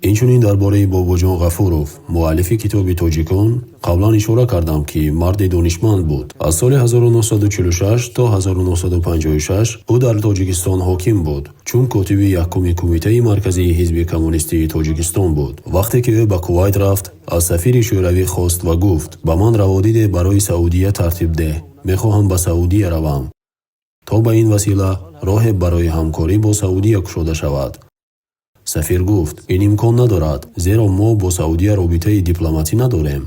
Инчунин дар бораи Бобоҷон Ғафуров, муаллифи китоби «Тоҷикон», қаблан ишора кардам, ки марди донишманд буд. Аз соли 1946 то 1956 ӯ дар Тоҷикистон ҳоким буд, чун котиби якуми Кумитаи марказии Ҳизби Коммунистии Тоҷикистон буд. Вақте ки ӯ ба Кувайт рафт, аз сафири Шӯравӣ хост ва гуфт: «Ба ман раводиде барои Саудия тартиб деҳ, мехоҳам ба Саудия равам», то ба ин васила роҳе барои ҳамкорӣ бо Саудия кушода шавад. Сафир гуфт: «Ин имкон надорад, зеро мо бо Саудия робитаи дипломатӣ надорем».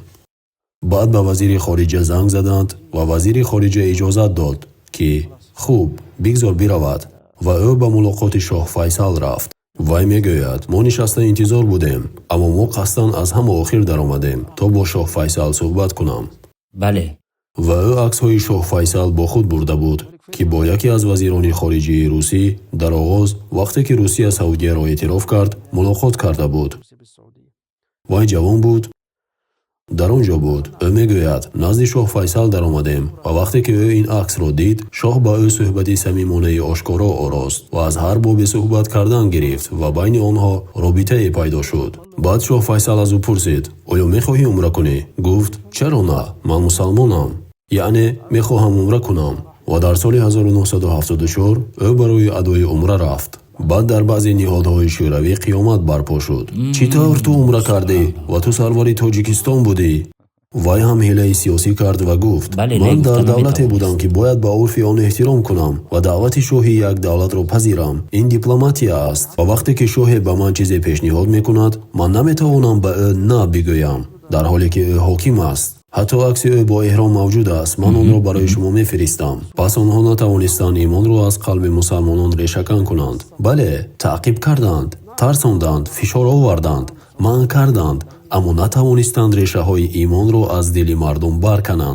Баъд ба вазири хориҷа занг заданд ва вазири хориҷа иҷозат дод, ки хуб, бигзор биравад, ва ӯ ба мулоқоти шоҳ Файсал рафт. Вай мегӯяд: «Мо нишаста интизор будем, аммо мо қасдан аз ҳама охир даромадем, то бо шоҳ Файсал суҳбат кунам». Ва ӯ аксҳои шоҳ Файсал бо худ бурда буд, ки бо яке аз вазирони хориҷии русӣ дар оғоз, вақте ки Русия Саудияро эътироф кард, мулоқот карда буд. Вай ҷавон буд, дар он ҷо буд. Ӯ мегӯяд: «Назди шоҳ Файсал даромадем ва вақте ки ӯ ин аксро дид, шоҳ ба ӯ суҳбати самимонаи ошкоро орост ва аз ҳар боби суҳбат кардан гирифт ва байни онҳо робитае пайдо шуд. Баъд шоҳ Файсал аз ӯ пурсид: оё мехоҳӣ умра кунӣ? Гуфт: чаро на, ман мусалмонам, яъне мехоҳам умра кунам». Ва дар соли 1974 ӯ барои адои умра рафт. Баъд дар баъзе ниҳодҳои шӯравӣ қиёмат барпо шуд: чӣ тавр ту умра кардӣ ва ту сарвари Тоҷикистон будӣ? Вай ҳам ҳилаи сиёсӣ кард ва гуфт: ман дар давлате будам, ки бояд ба урфи он эҳтиром кунам ва даъвати шоҳи як давлатро пазирам. Ин дипломатия аст ва вақте ки шоҳе ба ман чизе пешниҳод мекунад, ман наметавонам ба ӯ на бигӯям, дар ҳоле ки ӯ ҳоким аст. Ҳатто акси ӯ бо эҳром мавҷуд аст, ман онро барои шумо мефиристам. Пас онҳо натавонистанд имонро аз қалби мусалмонон решакан кунанд. Бале, таъқиб карданд, тарсонданд, фишор оварданд, манъ карданд, аммо натавонистанд решаҳои имонро аз дили мардум баркананд.